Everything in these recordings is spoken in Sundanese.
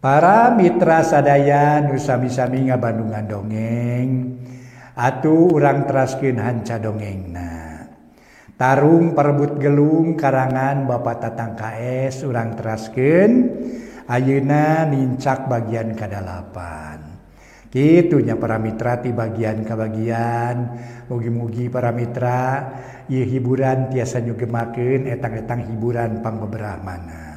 Para mitra sadaya nu sami-sami ngabandungan dongeng, atuh urang teraskeun hanca dongengna. Tarung Parebut Gelung karangan Bapak Tatang KS urang teraskeun ayeuna nincak bagian ka-8. Kitunya para mitra ti bagian ka bagian, mugi-mugi para mitra ieu hiburan tiasa nyugemakeun etang-etang hiburan pangbeberahmana.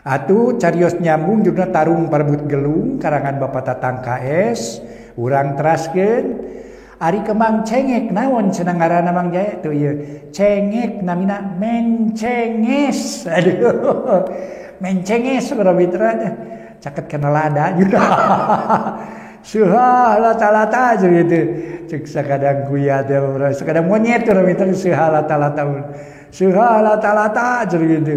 Atuh carios nyambung judulna Tarung Parebut Gelung karangan Bapak Tatang KS urang teraskeun. Ari kemang cengek naon cenah ngaranna Mang Jaya tuh ieu cengek namina mencenges. Aduh, mencenges para mitra caket kana lada juga. Suha lata-lata aja gitu. Cek sakadang kuya teh sakadang monyet para mitra suha lata-lata. Suha lata-lata aja gitu.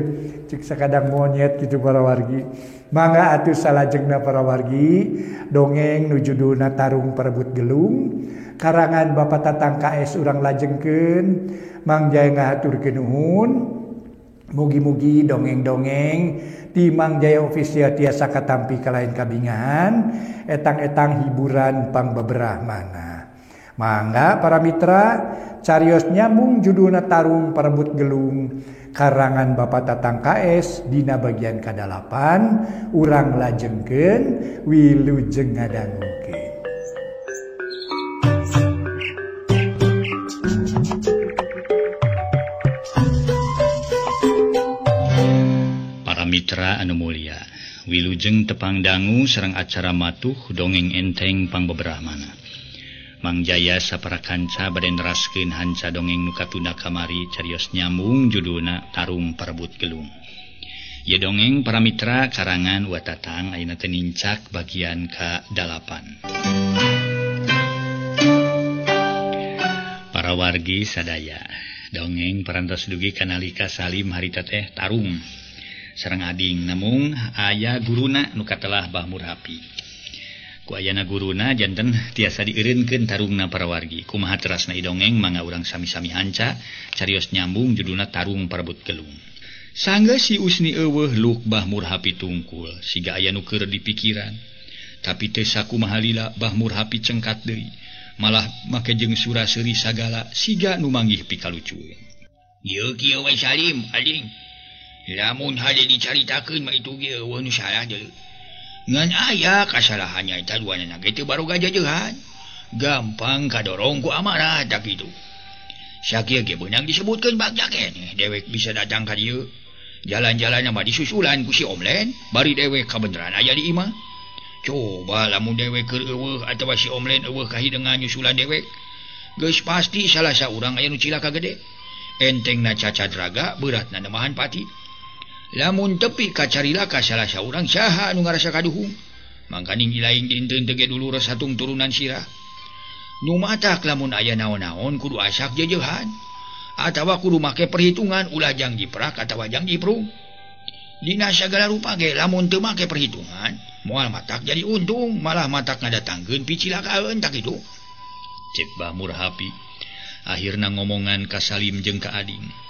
Cek sakadang monyet gitu para wargi. Mangga atuh salajengna para wargi dongeng nu judulna Tarung Parebut Gelung karangan Bapak Tatang KS urang lajengkeun. Mang Jaya ngahaturkeun nuhun. Mugi-mugi dongeng-dongeng ti Mang Jaya Official tiasa katampi kalain kabingahan etang-etang hiburan pangbeberahmana. Mangga para mitra carios nyambung judulna Tarung Parebut Gelung karangan Bapak Tatang KS dina bagian ka-8 urang lajengkeun wilujeng ngadangukeun. Para mitra anu mulia, wilujeng tepang dangu sareng acara matuh dongeng enteng pangbeberahmana. Mang Jaya sapara kanca bade neraskeun hanca dongeng nu katunda kamari carios nyambung judulna Tarung Parebut Gelung. Ieu dongeng para mitra karangan Wa Tatang ayeuna teh nincak bagian ka-8. Para wargi sadaya, dongeng parantos dugi kanalika Salim harita teh tarung sareng ading namung aya guruna nu katelah Bah Murhapi. Ku ayana guruna janten tiasa dieureunkeun tarungna para wargi. Kumaha terasna dongeng mangga urang sami-sami hanca carios nyambung judulna Tarung Parebut Gelung. Sanggeus si Usni eueuh luk Bah Murhapi tungkul siga aya nu keur dipikiran. Tapi teu sakumaha lila Bah Murhapi cengkat deui. Malah make jeung sura seuri sagala siga nu manggih pikalucueun. Ieu kieu we Salim ading. Lamun hade dicaritakeun mah itu ge eueuh nu salah deui. Ngan aya kasalahannya eta duanana ge teu baroga jajeuhan. Gampang kadorong ku amarah tak kitu. Sakieu ge beunang disebutkeun bagja keneh dewek bisa datang ka dieu. Jalan-jalan mah disusulan ku si Omlen, bari dewek kabeneran aya di imah. Coba lamun dewek keur eueuh atawa si Omlen eueuh kahidengan nyusulan dewek. Geus pasti salah saurang aya nu cilaka gede. Entengna cacad raga, beratna nemahan pati. Lamun tepi kacarilaka salah saurang saha anu ngarasa kaduhung. Mangkaning ilaing dinten teu ge dulur satung turunan sirah. Nu matak lamun aya naon-naon kudu asak jejeuhan atawa kudu make perhitungan ulah jang jiprak atawa jang jiprung. Dina sagala rupa ge lamun teu make perhitungan moal matak jadi untung, malah matak ngadatangkeun picilakaeun tak kitu. Cek Bah Murhapi akhirna ngomongan ka Salim jeung ka Ading.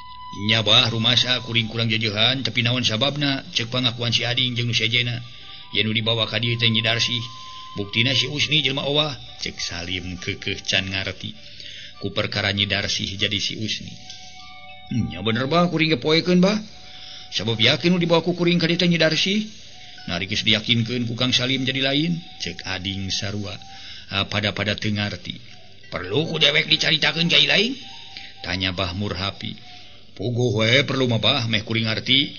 Nya bah rumasa kuring kurang jejeuhan tapi naon sababna cek pangakuan si Ading jeung nu sejena yen nu dibawa ka dieu teh Nyi Darsih buktina si Usni jelema owah. Cek Salim keukeuh can ngarti ku perkara Nyi Darsih jadi si Usni. Nya bener bah kuring ge poekeun bah sabab yakin nu dibawa ku kuring ka dieu teh Nyi Darsih nari geus diyakinkeun ku Kang Salim jadi lain. Cek Ading sarua pada-pada teu ngarti. Perlu ku dewek dicaritakeun ka lain? Tanya Bah Murhapi. Puguh we perlu mah bah meh kuring ngarti.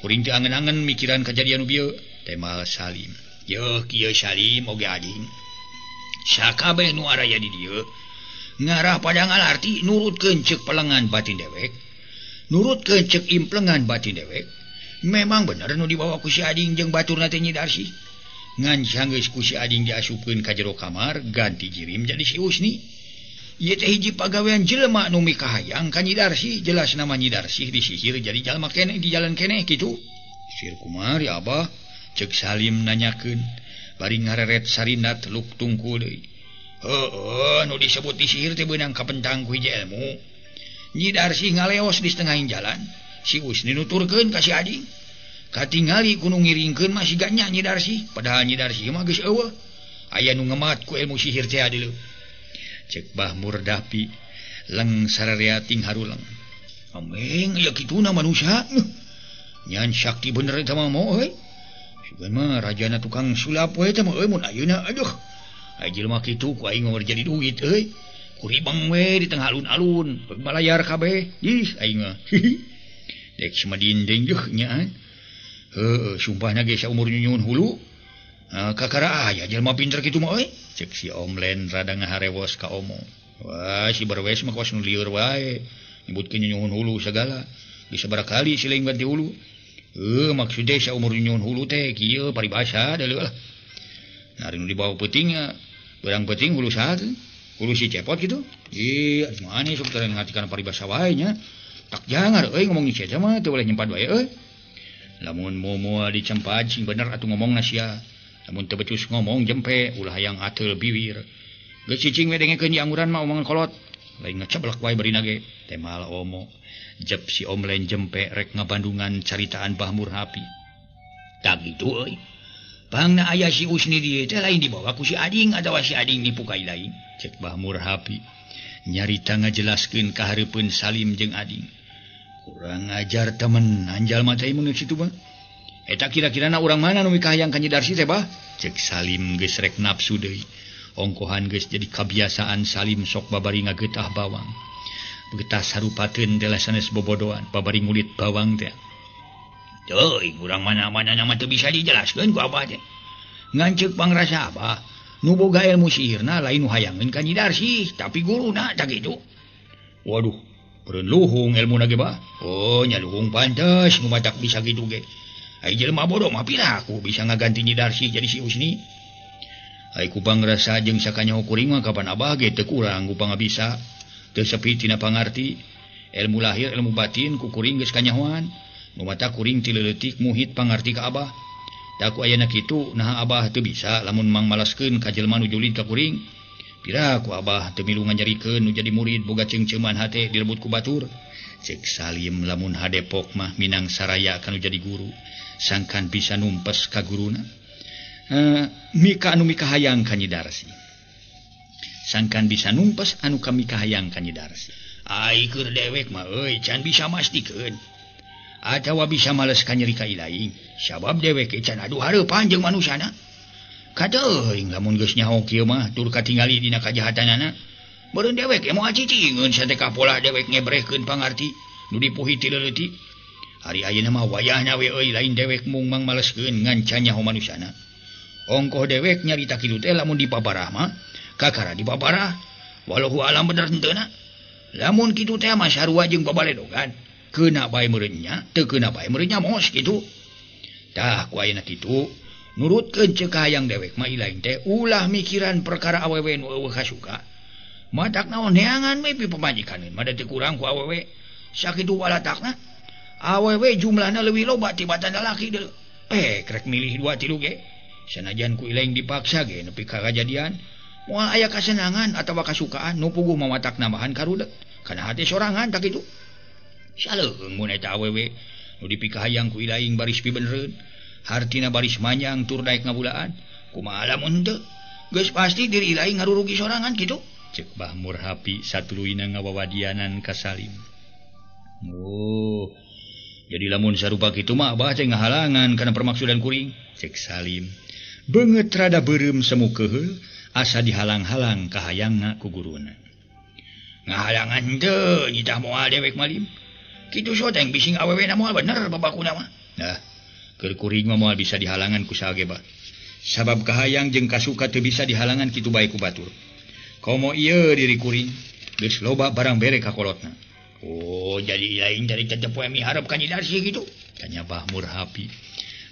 Kuring teu angen-angen mikiran kajadian nu bieu. Temal Salim. Yeuh kieu Salim oge ading. Sakabeh nu araya di dieu ngarah pada ngalarti nurutkeun ceuk pelengan batin dewek. Nurutkeun ceuk implengan batin dewek. Memang bener nu dibawa ku si ading jeung baturna teh Nyi Darsih. Ngan sanggeus ku si ading diasupkeun ka jero kamar ganti jirim jadi si Usni. Ieu teh hiji pagawean jelema nu mikahayang ka Nyi Darsih, jelas nama Nyi Darsih disihir jadi jalma keneh di jalan keneh kitu. Sir kumaha ya Abah? Ceuk Salim nanyakeun bari ngareret sarinat luk tungkul deui. Heueuh nu disebut disihir teh beunang kapentang ku hiji ilmu. Nyi Darsih ngaleos di setengah jalan, si Usni nuturkeun ka si Ading. Katingali ku nu ngiringkeun mah siga nya Nyi Darsih, padahal Nyi Darsih mah geus eueuh. Aya nu ngemat ku ilmu sihir teh deuleu. Cek Bah Murdapi leng sararea ting haruleng. Ameng aya kituna manusia. Nyan sakti bener eta mah mo euy. Sugan mah rajana tukang sulap we teh mah euy mun ayeuna aduh. Aya jelema kitu ku aing mah jadi duit euy. Kuribang we di tengah alun-alun, balayar kabeh. Ih aing mah. Dek samadinding deuh nyaan. Heuh, sumpahna ge saumur nyunyun hulu. Kakara aya jelema pinter kitu mah euy. Cek si Omlen rada ngaharewos ka omo. Wah, si Berwes mah kos nu lieur wae. Nyebutkeun nyunyun hulu sagala. Geus sabaraha kali si lain ganti hulu. Maksud teh saumur nyunyun hulu teh kieu paribasa deuleu lah. Nah, nu dibawa peuting beurang peuting hulu saha teh? Hulu si Cepot kitu. Ih, maneh sok teh ngartikan paribasa wae nya. Tak jangar euy ngomong si eta mah teu boleh nyempat wae euy. Lamun momoal dicempad sing bener atuh ngomongna sia. Lamun teu becus ngomong jempe ulah hayang ateul biwir. Geus cicing we dengekeun di angguran mah omongan kolot. Lain ngaceblak wae barina ge. Temal omo. Jep si Omlen jempe rek ngabandungan caritaan Bah Murhapi. Tak kitu euy. Pangna aya si Usni dieu teh lain dibawa ku si Ading atawa si Ading nipu ka lain. Cek Bah Murhapi nyarita ngajelaskeun ka hareupeun Salim jeung Ading. Kurang ajar temen anjal mata ieu mun situ mah. Eta kira-kirana urang mana nu mikahayang ka Nyi Darsih teh bah? Cek Salim geus rek nafsu deui. Ongkohan geus jadi kabiasaan Salim sok babari ngagetah bawang. Getah sarupateun teh sanes bobodoan, babari ngulit bawang teh. Teuing urang mana-mana mah teu bisa dijelaskeun ku abah teh. Ngan ceuk pangrasa abah, nu boga ilmu sihirna lain nu hayangeun ka Nyi Darsih, tapi guruna tah kitu. Waduh, beureun luhung ilmuna ge bah. Oh, nya luhung pantes nu matak bisa kitu ge. Ai jelema bodoh mah piraku bisa ngaganti Nyi Darsih jadi si Usni. Ai ku pangrasa jeung sakanyaho kuring mah kapan abah ge teu kurang ku pangabisa. Teu sepi tina pangarti. Ilmu lahir ilmu batin ku kuring geus kanyahoan. Nu matak kuring ti leutik muhit pangarti ka abah. Da ku ayana kitu naha abah teu bisa lamun mang malaskeun ka jelema nu julid ka kuring. Piraku abah teu milu ngajarikeun nu jadi murid boga ceungceuman hate direbut ku batur. Cek Salim lamun hadepok mah minang saraya kanu jadi guru. Sangkan bisa numpes ka guruna. Mika anu mikahayang ka Nyi Darsih. Sangkan bisa numpes anu kami kahayang ka Nyi Darsih. Ai keur dewek mah euy can bisa mastikeun. Atawa bisa males ka nyeri ka ilaing. Sabab dewek can adu hareupan jeung manusana. Kateuing lamun geus nyaho kieu mah tur katingali dina kajahatanana. Beureun dewek moal cicingeun sate kapolah dewek ngebrehkeun pangarti nu dipuhi ti leutik. Ari ayeuna mah wayahna we euy lain dewek mung mang maleskeun ngan can nyaho manusana. Ongkoh dewek nyarita kitu teh lamun dipaparah mah kakara dipaparah. Walau alam bener henteuna. Lamun kitu teh mah sarua jeung babaledogan. Keuna bae meureun nya, teu keuna bae meureun nya mos kitu. Tah ku ayeuna kitu nurutkeun ceuk hayang dewek mah ilaing teh ulah mikiran perkara awewe nu eueuh kasuka. Matak naon neangan we pi pamajikan mah da teu kurang ku awewe. Sakitu walatakna. Awewe jumlahna leuwih loba tibatan lalaki deuleu. Krek milih 2 3 ge. Sanajan ku ilaing dipaksa ge nepi ka kajadian. Moal aya kasenangan atawa kasukaan nu puguh mamatak nambahan karudet. Kana hate sorangan tak kitu. Saleuheung mun eta awewe nu dipikahayang ku ilaing baris pibenereun. Hartina baris manjang tur daek ngabulaan. Kumaha lamun teu? Geus pasti diri ilaing ngarurugi sorangan kitu. Cek Bah Murhapi satuluyna ngawawadianan ka Salim. Oh, jadi lamun sarupa kitu mah abah teh ngahalangan kana permaksudan kuring. Cek Salim. Beungeut rada beureum semu keheul asa dihalang-halang kahayangna ku guruna. Ngahalangan teu nyitah moal dewek malim. Kitu soteng bising awewe na moal bener babakuna mah. Nah, keur kuring mah moal bisa dihalangan ku saha ge bah. Sabab kahayang jeung kasuka teu bisa dihalangan kitu bae ku batur. Komo ieu diri kuring geus loba barang bere ka kolotna. Oh, jadi lain dari tetep poe miharep ka Nyi Darsih kitu. Tanya Bah Murhapi.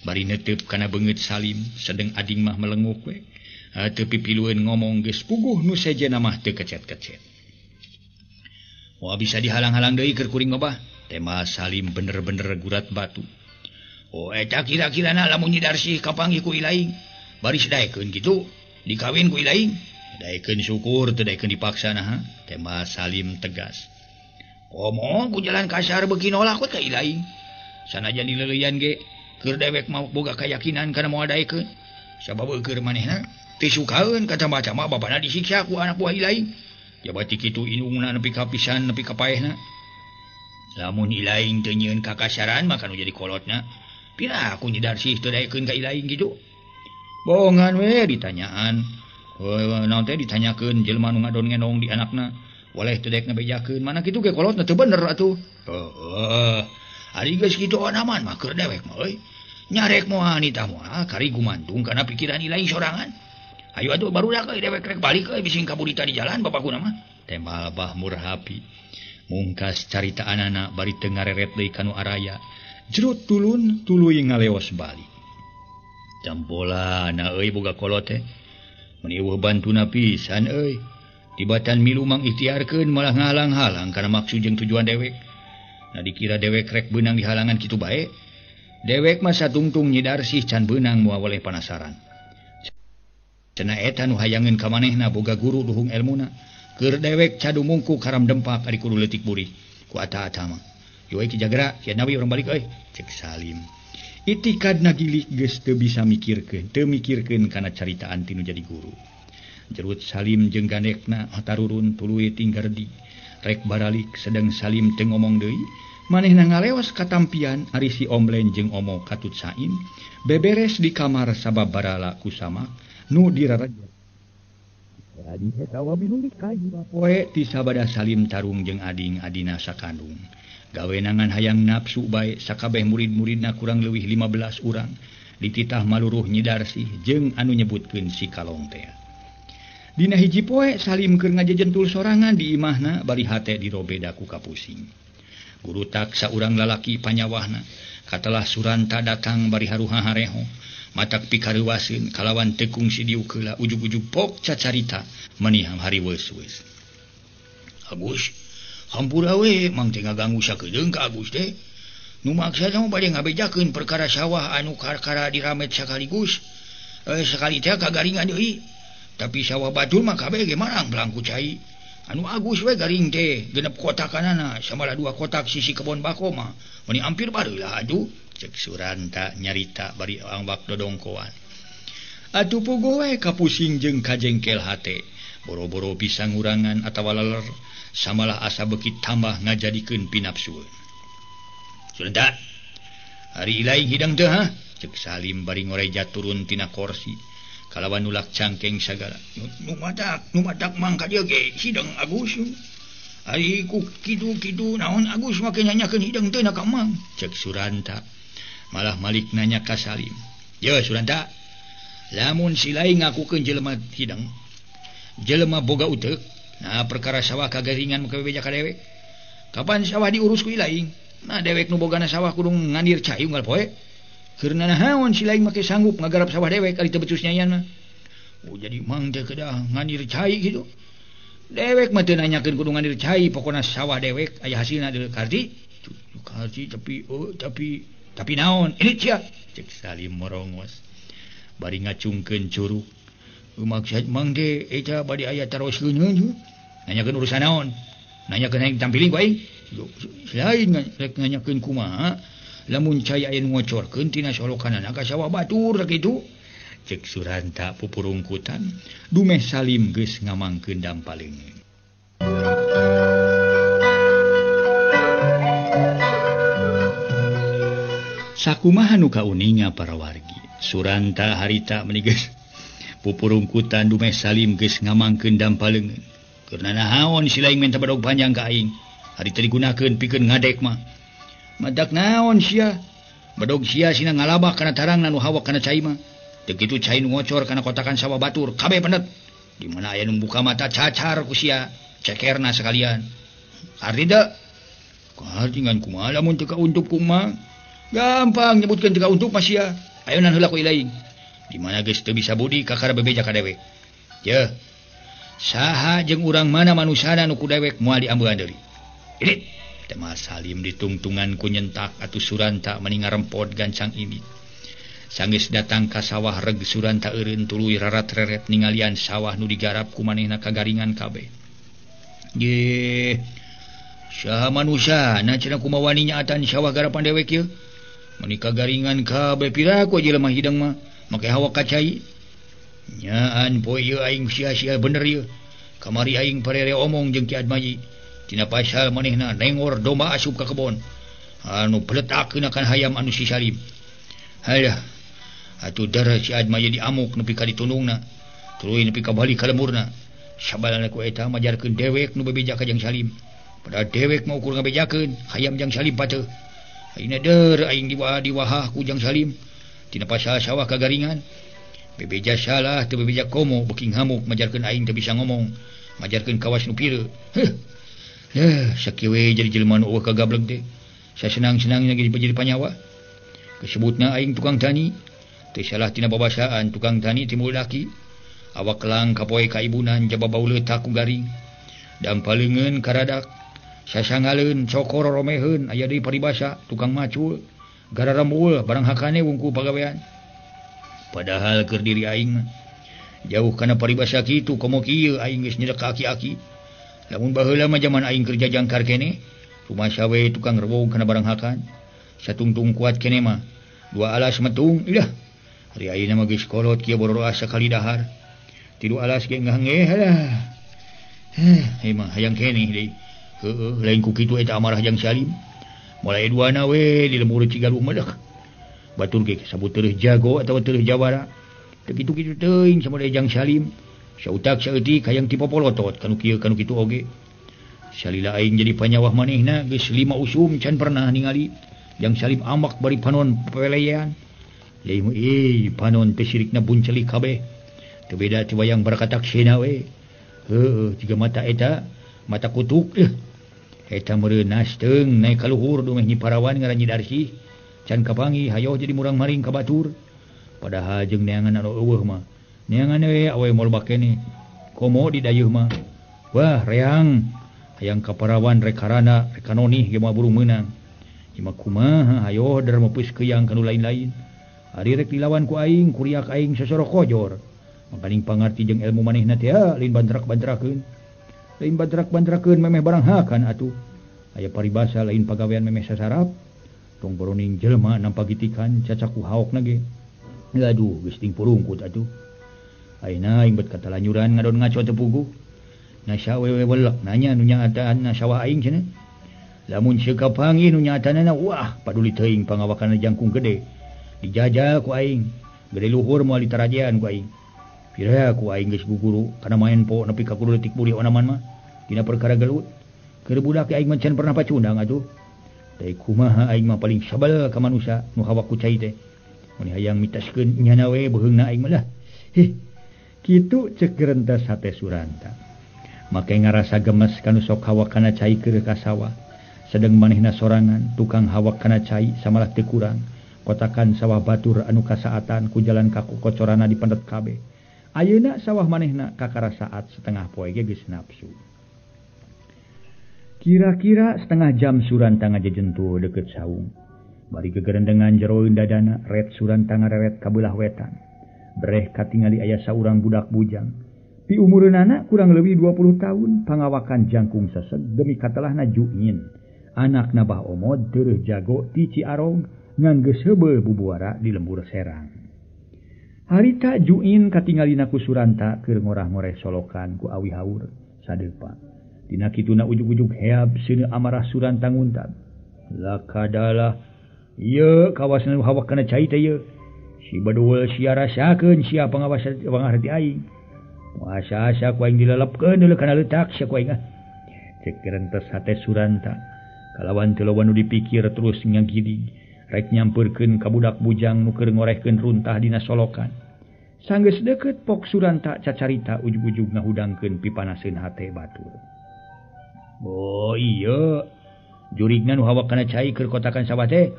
Bari netep kana beungeut Salim, sedeng ading mah melenguk we. Teu pipilueun ngomong geus puguh nu sejenna mah teu kecet-kecet. Moal bisa dihalang-halang deui keur kuring mah bah. Tema Salim bener-bener gurat batu. Oh, eta kira-kirana lamun Nyi Darsih kapanggih ku ilaing, baris daekeun kitu, dikawin ku ilaing. Daekeun syukur teu daekeun dipaksa naha. Tema Salim tegas. Komo ku jalan kasar beuki nolak we ka ilaing. Sanajan dileuleyan ge Keur dewek mah boga kayakinan kana moal daekeun. Sabab keur manehna teu sukaeun kacama-cama bapana disiksa ku anak buah ilaing. Jabati kitu indungna nepi ka pisan nepi ka paehna. Lamun ilaing teu nyieun kakasaran maka nu jadi kolotna. Pira aku Nyidarsih teu daekeun ka ilaing kitu. Bohongan we ditanyaan. Naon teh ditanyakeun jelema nu ngadon ngendong di anakna. Waleh teu daek ngabejakeun mana kitu ge kolotna teu bener atuh. Heeh. Ari geus kitu onaman mah keur dewek mah euy. Nyarek moal nitah moal kari gumantung kana pikiran ilaing sorangan. Ayo atuh barudak euy dewek rek balik euy bising kaburita di jalan bapakuna mah. Tembal Bah Murhapi. Mungkas caritaanana bari teu ngareret deui ka nu araya. Jerut tulun tuluy ngaleos balik. Campola na euy boga kolot teh. Mun eueuh bantuna pisan euy. Tibatan milu mangikhtiarkeun malah ngahalang-halang kana maksud jeung tujuan dewek. Nah dikira dewek rek beunang di halangan kitu bae. Dewek mah satungtung Nyidarsih can beunang moal weleh panasaran. Cenah eta nu hayangeun ka manehna boga guru duhung elmuna. Keur dewek cadu mungku karam dempak ari kudu leutik burih. Ku ata-ata mah. Yeuh Ki Jagra, sia nawi urang balik euy. Cek Salim. Itikadna gilik geus teu bisa mikirkeun, teu mikirkeun kana caritaan tinu jadi guru. Jerut Salim jeung gandekna tarurun tuluy tinggardi. Rek baralik sedang Salim teu ngomong deui. Manehna ngaleos katampian ari si Omblen jeung Omo katut sain beberes di kamar sabab barala ku samak nu diraraja. Poe ti sabada Salim tarung jeung ading adina sakandung. Gawenangan hayang nafsu bae sakabeh murid-muridna kurang leuwih 15 urang dititah maluruh Nyidarsih jeung anu nyebutkeun si Kalong teh. Dina hiji poe Salim keur ngajejentul sorangan di imahna bari hate dirobeda ku kapusing. Guru tak saurang lalaki panyawahna katelah Suranta datang bari haruha hareho matak pikareuwaseun kalawan teu kungsi diuk heula ujug-ujug pok cacarita maniham hariweus-weus. Agus hampura we mang teh ngaganggu sakedeung ka Agus teh. Nu maksana mah bade ngabejakeun perkara sawah anu karkara diramet sakaligus. Sakali teh kagaringan deui. Tapi sawah batur mah kabeh ge marang belangku cai. Anu Agus we garing teh genep kotakanana samalah 2 kotak sisi kebon bako mah meni hampir barulah aduh. Cek Suranta nyarita bari awak dodongkoan. Atuh puguh we kapusing jeung kajengkel hate. Boro-boro bisa ngurangan atawa leler samalah asa beuki tambah ngajadikeun pinapsueun. Suranta, hari ilaing hidang teu ha? Cek Salim bari ngoreja turun tina korsi. Kalawan nulak cangkeng sagala. Nu matak mang ka dieu ge hidang Agus. Ari ku kitu-kitu naon Agus make nanyakeun hidang teu na ka mang? Cek Suranta. Malah malik nanya ka Salim. Ye Suranta, lamun si lain ngakukeun jelema hidang, jelema boga uteuk, nah perkara sawah kagaringan make bebeja ka dewek. Kapan sawah diurus ku ilaing? Nah dewek nu bogana sawah kudu ngandir cai unggal poe. Keur nanaon si lain make sanggup ngagarap sawah dewek ari teu becus nyayan mah. Oh jadi mang teh kedah ngandir cai kitu. Dewek mah teu nanyakeun kudu ngandir cai, pokona sawah dewek aya hasilna deui karti. Karti tapi oh tapi naon? Ini sia. Cek Salim morongos. Bari ngacungkeun curug. Maksud mang teh eta bade aya taroskeun heuh. Nanyakeun urusan naon? Nanyakeun hayang tampiling ku aing. Lain rek nanyakeun kumaha? Lamun cai aya nu ngocorkeun tina solokanana ka sawah batur kitu. Cek Suranta pupurungkutan dumeh Salim geus ngamangkeun dampaleungeun. Sakumaha nu kauninga para wargi. Suranta harita meuni geus pupurungkutan dumeh Salim geus ngamangkeun dampaleungeun. Keur nanaon si lain menta badog panjang ka aing. Hari teu digunakeun pikeun ngadek mah. Madak naon sia? Bedog sia sina ngalabak kana tarangna nu hawak kana cai mah. Teu kitu cai nu ngocor kana kotakan sawah batur kabeh pendet. Di mana aya nu buka mata cacar ku sia, cekerna sekalian. Arti teu? Karti ngan kumaha lamun teu kauntup kumaha? Gampang nyebutkeun teu kauntup mah sia. Ayeuna heula ku ilaing. Di mana geus teu bisa budi kakara bebeja ka dewek. Yeuh. Saha jeung urang mana manusana nu ku dewek moal diambean deui. Ini Tema Salim ditungtungan ku nyentak atuh Suranta meni ngarempod gancang ini. Sanggeus datang ka sawah reg Suranta eureun tuluy rarat-reret ningalian sawah nu digarap ku manehna kagaringan kabeh. Ye, saha manusana cenah kumaha wani nyaatan sawah garapan dewek ieu? Meni kagaringan kabeh piraku jelema hidang mah make hawak kacai. Nyaan poe ieu aing sia-sia bener ieu. Kamari aing parere omong jeung Ki Admaji. Tina pasal manehna nengor domba asup ka kebon. Anu peletakeun akan hayam anu si Salim. Halah. Atuh darah si Admaji diamuk nepi ka ditunungna. Tuluy nepi ka balik ka lemurna. Sabalana ku eta majarkeun dewek nu bebeja ka Jang Salim. Padahal dewek mah ukur ngabejakeun hayam Jang Salim pateuh. Ayeuna deur aing diwahah ku Jang Salim. Tina pasal sawah kagaringan. Bebeja salah teu bebeja komo beuki ngamuk majarkeun aing teu bisa ngomong. Majarkeun kawas nu pieu. Heuh. Sakieu we jadi jelema nu eueuh kagableg teh. Sasenang-senangna ge jadi panyawa. Kasebutna aing tukang tani. Teu salah tina babasaan tukang tani timbul daki. Awak kelang kapoe kaibunan jaba bau leutak ku garing. Dampaleungeun karadak. Sasangaleun cokor romeheun aya deui paribasa tukang macul. Gararembul barang hakane wungku pagawean. Padahal keur diri aing mah jauh kana paribasa kitu komo kieu aing geus nyedek ka aki-aki. Lamun baheula mah jaman aing kerja jangkar kene, rumasa we tukang rewog kana barang hakan. Satungtung kuat kene mah dua alas metung ilah. Ari ayeuna mah geus kolot kieu bororo sakali dahar. Tilu alas ge ngangeh lah. Heh, mah hayang keneh deui. Heueuh, lain ku kitu eta amarah Jang Salim. Mulai duana we di lembur Cigaluh mah dah. Batur ge sabut tereuh jago atawa tereuh jawara. Teu kitu-kitu teuing samade Jang Salim. Sautak saeutik hayang ti popolotot kanu kieu kanu kitu oge. Salila aing jadi panyawah manehna geus 5 usum can pernah ningali Jang Salim amak bari panon pepelean. Leuh panon teh sirikna buncelik kabeh. Teu beda ti wayang barakatak sena we. Heueuh jiga mata eta mata kutuk eta meureun nasteung naik ka luhur dumeh Nyi Parawan ngaran Nyi Darsih. Can kapangi hayoh jadi murang-maring ka batur. Padahal jeung neangan anu eueuh mah. Neangan we awe moal bakene. Komo di dayeuh mah. Wah reang hayang ka parawan rek karana rek kanonih ge moal buru meunang. Ieu mah kumaha hayoh der meupeus keuyang kanu lain-lain. Ari rek dilawan ku aing kuriak aing sosoro kojor. Makaning pangarti jeung ilmu manehna teh lain bantrak-bantrakeun. Lain bantrak-bantrakeun memeh barang hakan atuh. Aya paribasa lain pagawean memeh sasarap. Tong boroning jelema nampa gitikan cacaku haokna ge. Aduh geus ting purungkut atuh. Ayeuna aing bet katalanyuran ngadon ngaco teu puguh. Nasa wewe welek nanya nu nyaataan sawah aing cenah. Lamun sieuk kapanggih nu nyaatanana wah paduli teuing pangawakanna jangkung gede. Dijajal ku aing. Gede luhur moal ditarajean ku aing. Pira ku aing geus guguru kana maen po nepi ka kudu leutik burih onaman mah. Dina perkara gelut. Keur budak aing mah can pernah pacundang atuh. Teh kumaha aing mah paling sabal ka manusia nu hawak ku cai teh. Mun hayang mitaskeun nyana we beuheungna aing mah lah. Hih. Kitu cek gerentes hate Suranta. Make ngarasa gemes kanu sok hawak kana cai keur ka sawah. Sedeng manehna sorangan tukang hawak kana cai samalah teu kurang. Kotakan sawah batur anu kasaatan ku jalan kaku kocorana dipendet kabeh. Ayeuna sawah manehna kakara saat setengah poe ge geus nafsu. Kira-kira setengah jam Suranta ngajejentuh deukeut saung. Bari gegerendengan jeroeun dadana ret Suranta ngareret ka beulah wetan. Breh katingali aya saurang budak bujang. Pi umureunana kurang leuwih 20 tahun, pangawakan jangkung seseg demi katelahna Juin. Anakna Bah Omod tereuh jago ti Ciarong ngan geus heubeul bubuara di lembur Serang. Harita Juin katingalina ku Suranta keur ngorah-ngoreh solokan ku awi haur sadeupa. Dina kituna ujug-ujug heab seuneu amarah Suranta nguntab. Lakadalah ieu kawasan nu hawak kana cai teh ieu. Si bedul sia rasakeun sia pangawas pangarti aing. Asa-asa ku aing dilelepkeun deuleu kana leutak sia ku aing ah. Cek gerentes hate Suranta. Kalawan teu loba nu dipikir terus ngagidig. Rek nyampeurkeun ka budak bujang nu keur ngorehkeun runtah dina solokan. Sanggeus deukeut pok Suranta cacarita ujug-ujug ngahudangkeun pipanaseun hate batur. Oh iya, jurigna nu hawak kana cai keur kotakan sawah teh.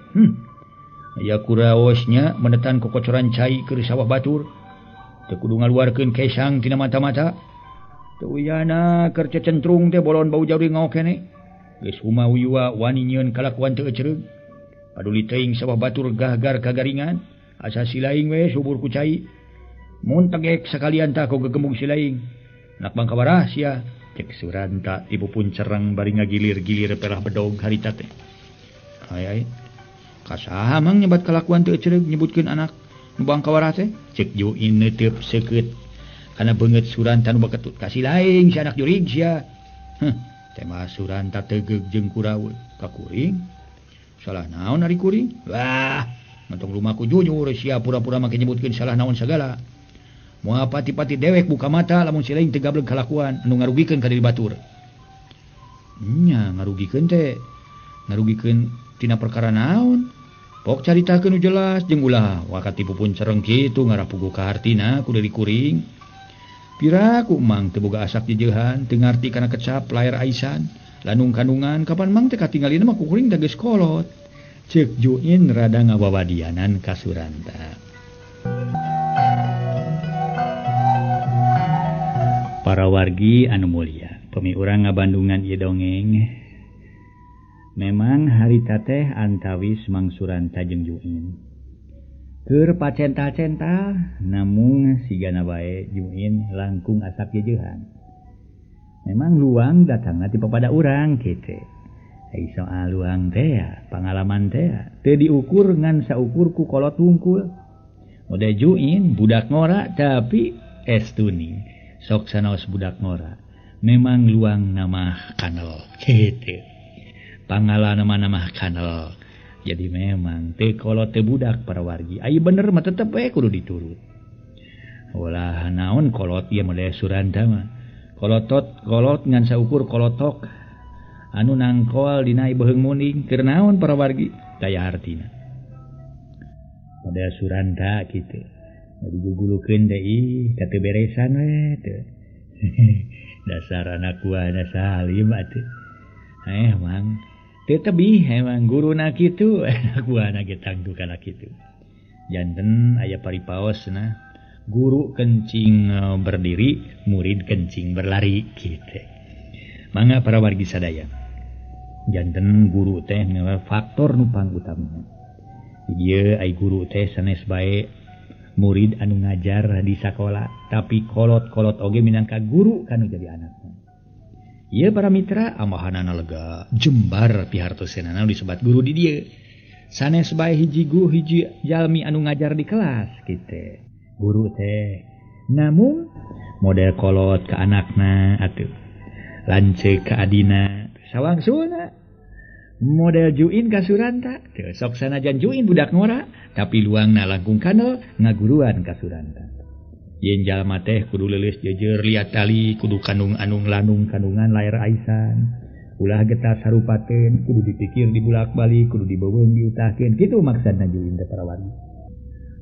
Aya kuraosnya menetan kokocoran cai keur sawah batur. Teu kudu ngaluarkeun kesang tina mata-mata. Teu uyana keur cecentrung teh bolon bau jauh ngaok kene. Geus humauyua wani nyieun kalakuan teu ecereug. Paduli teuing sawah batur gahgar kagaringan, asa silaing we subur ku cai. Mun tegek sakalian tah ku gegembung silaing. Anak bangka sia. Cek Suranta ibu pun cerang bari ngagilir-gilir perah bedog harita teh. Ai ai. Ka saha mang nyebat kalakuan teu ecereug nyebutkeun anak nu bangkawarah teh? Cek Juin neuteup seukeut kana beungeut Suranta nu baketut. Ka si laing si anak jurig sia. Heh, tema Suranta tegeug jeung kurawe. Ka kuring? Salah naon ari kuring? Wah, mentong lumaku jujur sia pura-pura make nyebutkeun salah naon sagala. Moal pati-pati dewek buka mata lamun si laing teu gableg kalakuan anu ngarugikeun ka diri batur. Nya ngarugikeun teh ngarugikeun tina perkara naon? Pok caritakeun nu jelas jeung ulah wakati pupun cereng kitu ngarah puguh ka hartina ku diri kuring. Pira ku mang teu boga asak jejeuhan teu ngarti kana kecap layar aisan. Lanung kandungan kapan mang teh katinggalina mah ku kuring da geus kolot. Ceuk Juin rada ngawawadianan ka Suranta. Para wargi anu mulia, pemi urang ngabandungan ieu dongeng. Memang harita teh antawis Mang Suranta jeung Juin. Keur pacental-cental namung sigana bae Juin langkung asak jejeuhan. Memang luang datangna ti papada urang kitu. Ai soal luang teh pangalaman teh teu diukur ngan saukur ku kolot wungkul. Mode Juin budak ngora tapi estuning. Sok sanaos budak ngora. Memang luang nama kanel kitu. Pangalaman nama kanel. Jadi memang teu kolot teu budak para wargi. Ai bener mah tetep we kudu diturut. Ulah naon kolot ieu mode Suranta mah. Kolotot kolot ngan saukur kolotok anu nangkol dina beuheung muning keur naon para wargi daya hartina. Pada Suranta kitu. Digugulukeun deui ka teu beresan we teu. Dasar anak buahna Salim atuh. Emang teu tebih emang guruna kitu anak buahna ge tangtu kana kitu. Janten aya paripaosna. Guru kencing berdiri, murid kencing berlari gitu. Mangga para wargi sadaya. Janten guru teh faktor nu pangutamina. Di dieu ai guru teh sanes bae murid anu ngajar di sakola, tapi kolot-kolot oge minangka guru kanu jadi anakna. Ieu para mitra amahanana lega, jembar pihartosenana disebat guru di dieu. Sanes bae hiji guru hiji jalmi anu ngajar di kelas gitu. Guru teh namun model kolot ke anakna atuh lanceuk ka adina sawangsulna model Juin ka Suranta teu sok sanajan Juin budak ngora tapi luangna langkung kanel ngaguruan ka Suranta. Yen jalma teh kudu leuleus jeujeur liat tali kudu kandung anung lanung kandungan layar aisan ulah getas sarupateun kudu dipikir dibulak-balik kudu dibeuweung diutahkeun kitu maksudna Juin teh para wargi.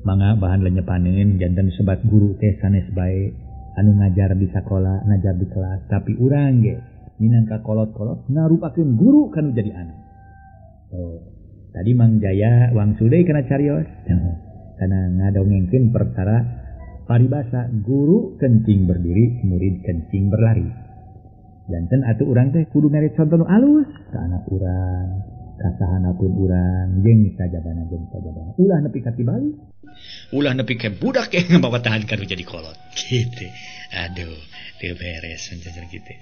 Mangga bahan lenyepaneun janten sebat guru teh sanes bae anu ngajar di sakola, ngajar di kelas, tapi urang ge minangka kolot-kolot ngarupakeun guru kanu jadi anak. Oh, tadi Mang Jaya wangsul deui kana carios kana ngadongengkeun perkara paribasa guru kencing berdiri, murid kencing berlari. Janten atuh urang teh kudu mere contoh nu alus ka anak urang, ka sahanapun urang jeung sajabana jeung sajabana. Ulah nepi ka tibalik. Ulah nepi ka budak ge ngabawatahan kanu jadi kolot kitu. Aduh, teu beres cenah kitu.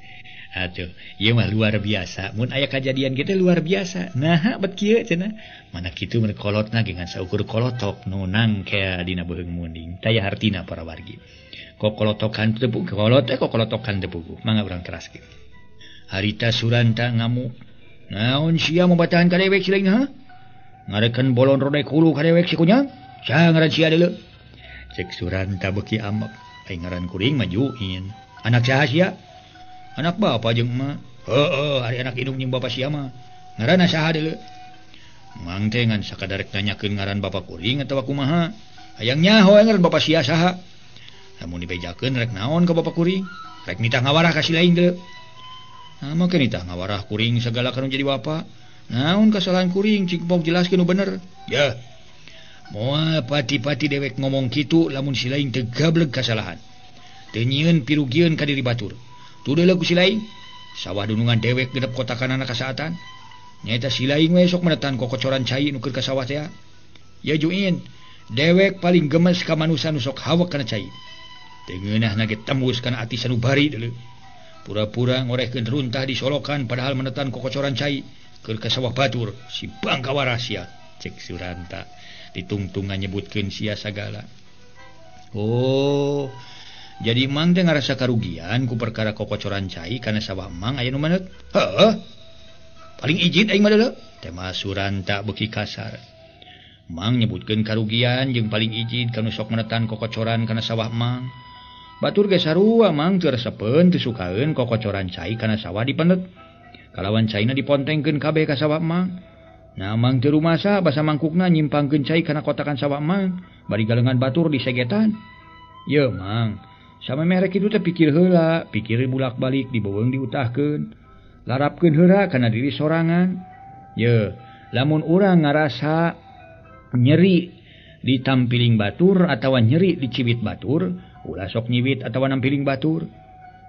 Aduh, ieu mah luar biasa. Mun aya kajadian kitu luar biasa. Naha bet kieu cenah. Mana kitu mun kolotna ge ngan saukur kolotok nu nangkea dina beuheung munding. Taya hartina para wargi. Kokolotokan teu puguh, kolot teh kokolotokan teu puguh. Mangga urang teraskeun. Harita Suranta ngamuk. Naon sia mabatahan ka dewek si lain ha? Ngarekan bolon rodek hulu ka dewek si kunyang? Saha ngaran sia deuleu? Cek Suranta beuki ambek. Ai ngaran kuring mah Juin. Anak saha sia? Anak bapa jeung emak. Heueuh, ari anak indung jeung bapa sia mah. Ngaranna saha deuleu? Mang teh ngan sakadar rek nanyakeun ngaran bapa kuring atawa kumaha? Hayang nyaho ngaran bapa sia saha? Lamun dibejakeun rek naon ka bapa kuring? Rek nitah ngawarah ka si lain deuleu. Nah, make nitah ngawarah kuring segala kanu jadi bapa. Naon kasalahan kuring cik pok jelaskeun nu bener. Ya. Moal pati-pati dewek ngomong kitu lamun si lain teu gableg kasalahan. Teu nyieun pirugieun ka diri batur. Tudeuleu ku si lain. Sawah dunungan dewek genep kotakanana kasaatan. Nyaeta si lain we sok menetan kokocoran cai nu keur ka sawah teh. Ya Juin, dewek paling gemes ka manusa nu sok hawek kana cai. Teu ngeunahna ge tembus kana ati sanubari deuleu. Pura-pura ngorehkeun runtah di solokan padahal menetan kokocoran cai keur ka sawah batur si bangka warasia. Cek Suranta ditungtung nyebutkeun sia sagala. Oh, jadi Mang teh ngarasa karugian ku perkara kokocoran cai kana sawah Mang aya nu maneut. Heuh. Paling izin aing mah deuleu. Tema Suranta beuki kasar. Mang nyebutkeun karugian jeung paling izin kanu sok menetan kokocoran kana sawah Mang. Batur ge sarua Mang teu resepeun teu sukaeun kokocoran cai kana sawah dipenet. Kalawan caina dipontengkeun kabeh ka sawah Mang. Nah Mang teu rumasa basa mangkukna nyimpangkeun cai kana kotakan sawah Mang, bari galengan batur disegetan. Ye Mang, samemeh rek kitu teh pikir heula, pikir bulak-balik dibeuweung diutahkeun. Larapkeun heula kana diri sorangan. Ye, lamun urang ngarasa nyeri ditampiling batur atawa nyeri diciwit batur, ulah sok nyiwit atawa nampiling batur.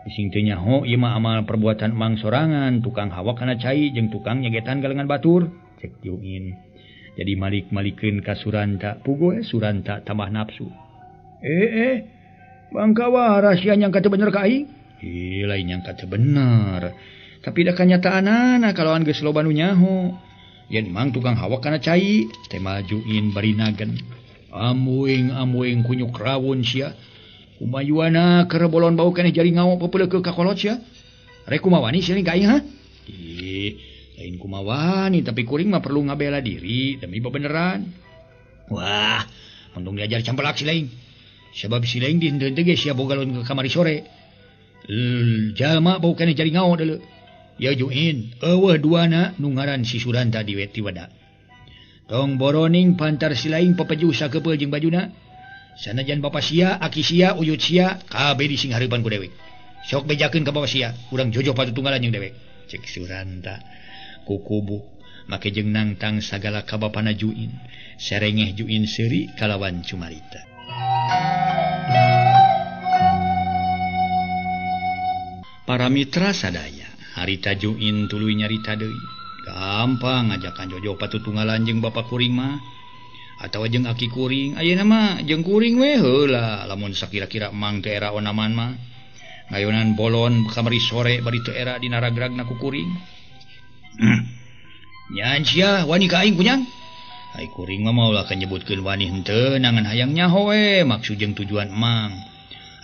Bising teu nyaho ieu mah amal perbuatan Mang sorangan, tukang hawak kana cai jeung tukang nyegetan galengan batur. Cek Juin. Jadi malik-malikeun ka Suranta, puguh Suranta tambah nafsu. Bangkawa rahasia nyangka teu bener ka aing? Ih, lain nyangka teu bener. Tapi da kanyataanana kalawan geus loba nu nyaho. Yen Mang tukang hawak kana cai, teh majuin bari nagen. Amuing-amuing kunyuk rawon sia. Kumayuana keur bolon bau keneh jari ngawok peupeuleukeuk ka kolot sia. Rek kumawani sia ka aing ha? Ih, lain kumawani tapi kuring mah perlu ngabela diri demi bebeneran. Wah, untung diajar campelak si lain. Sebab si lain dinten teh ge sia bogalon ke kamari sore. Jalma bau keneh jari ngawok deuleu. Ya Juin, eueuh duana nu ngaran si Suranta di weda. Tong boroning pantar si lain pepejuh sakepeul jeung bajuna. Sanajan bapa sia, aki sia, uyut sia, kabeh dising hareupan ku dewek. Sok bejakeun ka bapa sia, urang jojoh patutunggalan jeung dewek. Cek Suranta kukubu make jeung nangtang sagala ka bapana Juin. Serengeh Juin seuri kalawan cumarita. Para mitra sadaya, harita Juin tuluy nyarita deui. Gampang ngajakan jojoh patutunggalan jeung bapa kuring mah atawa jeung aki kuring. Ayeuna mah jeung kuring we heula lamun sakira-kira Mang teu era onaman mah. Ngayonan bolon kamari sore bari teu era dina ragragna ku kuring. Nyan sia wani ka aing kunyang? Ai kuring mah maulah kanyebutkeun wani henteu nangan hayang nyaho we maksud jeung tujuan Mang.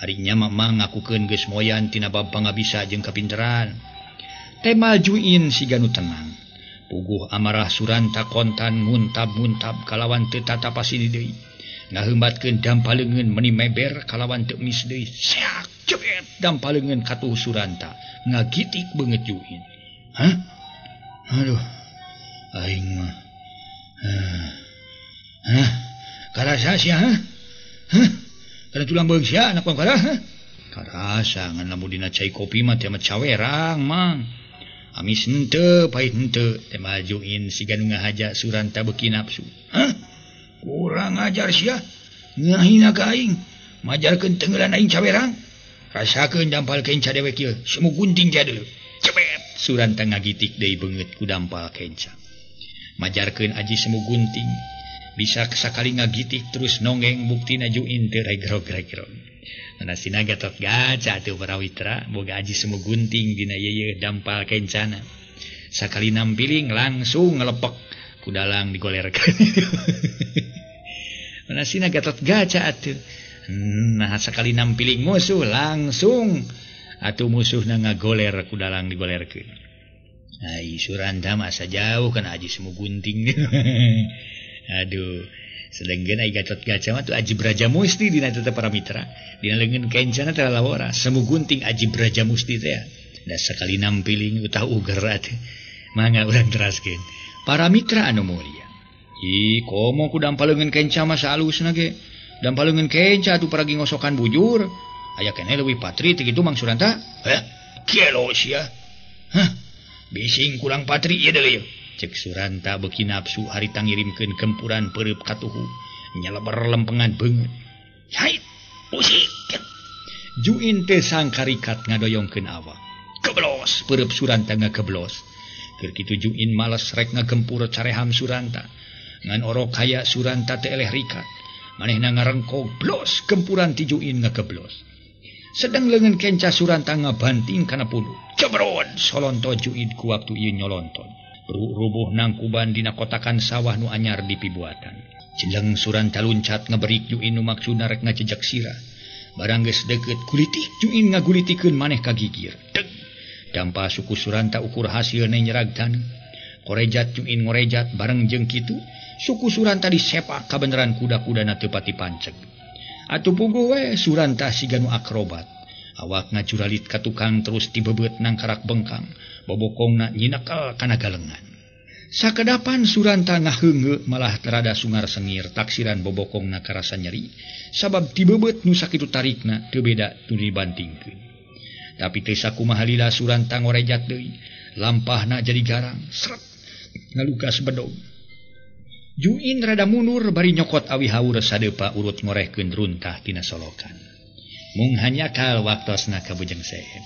Ari nya mah Mang ngakukeun geus moyan tina bab pangabisa jeung kapinteran. Tema Juin siga nu tenang. Puguh amarah Suranta kontan muntab-muntab kalawan teu tatapasini deui. Ngaheumbatkeun dampaleungeun meuni meber kalawan teu mis deui. Seak jebet dampaleungeun katuh Suranta ngagitik beungeut Juin. Hah? Aduh. Aing mah. Hah? Karasa sia ha? Hah? Kana tulang beung sia anak pangkara ha? Karasa ngan lamun dina cai kopi mah teh mah cawerang Mang. Amis henteu pahit henteu teh majuin siga nu ngahaja Suranta beuki nafsu. Hah? Kurang ajar sia. Ngahina ka aing. Majarkeun tenggelan aing cawerang. Rasakeun dampal kenca dewek ieu. Semu gunting sia deuleu. Cepet Suranta ngagitik deui beungeut ku dampal kenca. Majarkeun aji semu gunting. Bisa sakali ngagitik terus nonggeng buktina Juin teu regrog-regrog. Manasina Gatot Gaca atuh para mitra boga aji semu gunting dina ieu dampal kencana. Sakali nampiling langsung ngelepek ku dalang digolerkeun. Manasina Gatot Gaca atuh. Nah sakali nampiling musuh langsung atuh musuhna ngagoler ku dalang digolerkeun. Ai Suranta mah asa jauh kana aji semu gunting. Aduh. Sedengkeun ai Gatot Gaca mah tuh aji Braja Musti dina eta para mitra. Dina leungeun kencana teh lalawora semu gunting aji Braja Musti teh. Da sakali nampiling utah uger atuh. Mangga urang teraskeun. Para mitra anu mulia. Ih, komo ku dampal leungeun kenca mah saalusna ge. Dampal leungeun kenca atuh paragi ngosokan bujur. Aya keneh leuwih patri teh kitu Mang Suranta. Heh, gelo sia. Hah? Bising kurang patri ieu deuleu. Cek Suranta beuki nafsu harita ngirimkeun gempuran peureub katuhu nyeleber lempengan beungeut. Hait, usik. Juin teh sangkarikat ngadoyongkeun awak. Keblos peureub Suranta ngageblos. Keur kitu Juin males rek ngagempur careham Suranta. Ngan orok haya Suranta teh eleh rikat. Manehna ngarengkog blos gempuran ti Juin ngageblos. Sedang leungeun kenca Suranta ngabanting kana punduk. Cebrod solonto Juin ku waktu ieu nyolonton. Rubuh nangkuban dina kotakan sawah nu anyar dipibuatan. Cileng Suranta luncat ngeberik Juin nu maksudna rek ngajejak sirah. Barang geus deukeut kulitik Juin ngagulitikeun maneh ka gigir. Deg. Dampa suku Suranta ukur hasil nyerag taneuh. Korejat Juin ngorejat bareng jeung kitu suku Suranta disepak kabeneran kuda-kudana teu pati panceg. Atuh puguh we Suranta siga nu akrobat. Awak ngajuralit ka tukang terus tibebeut nangkarak bengkang. Bobokongna nyinakel kana galengan. Sakedapan Suranta ngaheungeu malah terada sungar sengir taksiran bobokongna karasa nyeri sabab tibebeut nu sakitu tarikna teu beda nu dibantingkeun. Tapi teu sakumaha lila Suranta ngorejat deui, lampahna jadi garang, sret ngalukas bedog. Juin rada mundur bari nyokot awi haur sadepa urut ngorehkeun runtah tina solokan. Mung hanyakal waktosna ka Bujeng Seep.